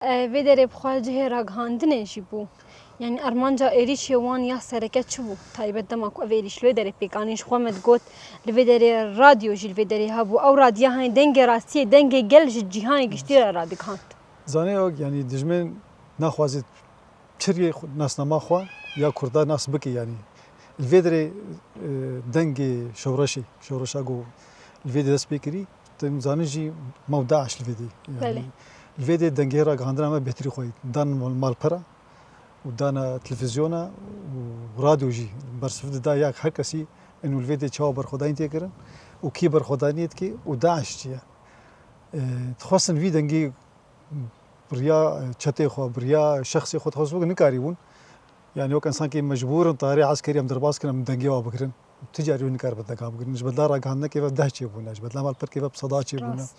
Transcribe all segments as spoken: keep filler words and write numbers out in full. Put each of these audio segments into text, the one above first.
E, vê derê bi xwe cihê ragihandinê jî bû. Yanî armanca êrîşê wan ya sereke çi bû? Taybet dema ku ev êrîş li vê derê pêk anî, ji xwe me digot, li vê derê radyo jî li vê derê hebû. Ew radya, hani, dengê rastiyê, dengê gel ji cîhanê giştî re radigihand. Zanê, yanî dijmin naxwaze çiriyê xwe, nasnama xwe ya Kurda nas bike, yanî. Li vê derê, e, dengê şewreşê, şewreşa ku li vê derê dest pê kirî, tu zanî jî mewda li vê derê. Yanî, Belê. Li vê derê dengê ragihandina me bêhtirî xwe dan mal-, malpera û dana televîzyona û radyo jî bersiv dida ya her kesî ên û li vê derê çawa berxwedanî tê kirin û kî berxwedaniyê dike û DAIŞ çi ye. E, dixwestin vî dengê bi riya çetê xwe, bi riya şexsê xwe dixwest bikin, nikarîbûn. Yanî wek însankî mecbûr in tarê eskerî em derbas kirin, em dengê wa bigirin. Ti carî wî nikaribin denga bigirin. Ji bedla ragihandinekê ve deh çêbûne, ji bedla malperkê ve bi seda çêbûne. Rast.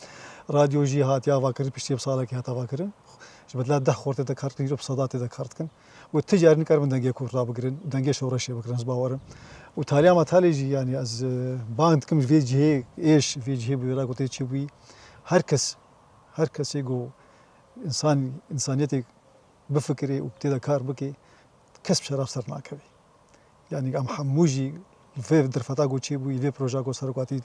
Radyo jî hatiye avakirin, piştî bi salekê hat avakirin. Ji bedla deh xortê de kar dikin, îro bi seda tê de kar dikin. Û ti carî nikaribin dengê Kurda bigirin, dengê şewreşê bigirin, ez bawer im. Û taliya me talê jî, yanî ez, e, bang dikim ji vê cihê êş, vê cihê bûyera ku tê çêbûyî. Her kes, her kesê ku însan, însaniyetê bifikirê û tê de kar bike, kes bi şeraf ser nakeve. Yanî em hemû jî vê derfeta ku çêbûyî, vê proja ku serokatî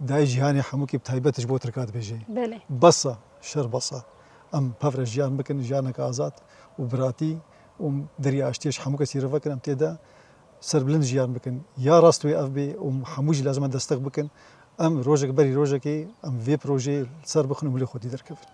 dayê cîhanê hemûkî bi taybet ji bo Tirka dibêje. Belê. Bes e, şer bes e. Em pevre jiyan bikin, jiyaneke azad û biratî û derya aştiyê ji hemû kesî re vekin, em tê de serbilind jiyan bikin. Ya rast wê ev bê û hemû jî lazim e desteq bikin. Em rojek berî rojekê em vê projeyê li ser bixin û milê xwe dî derkevin.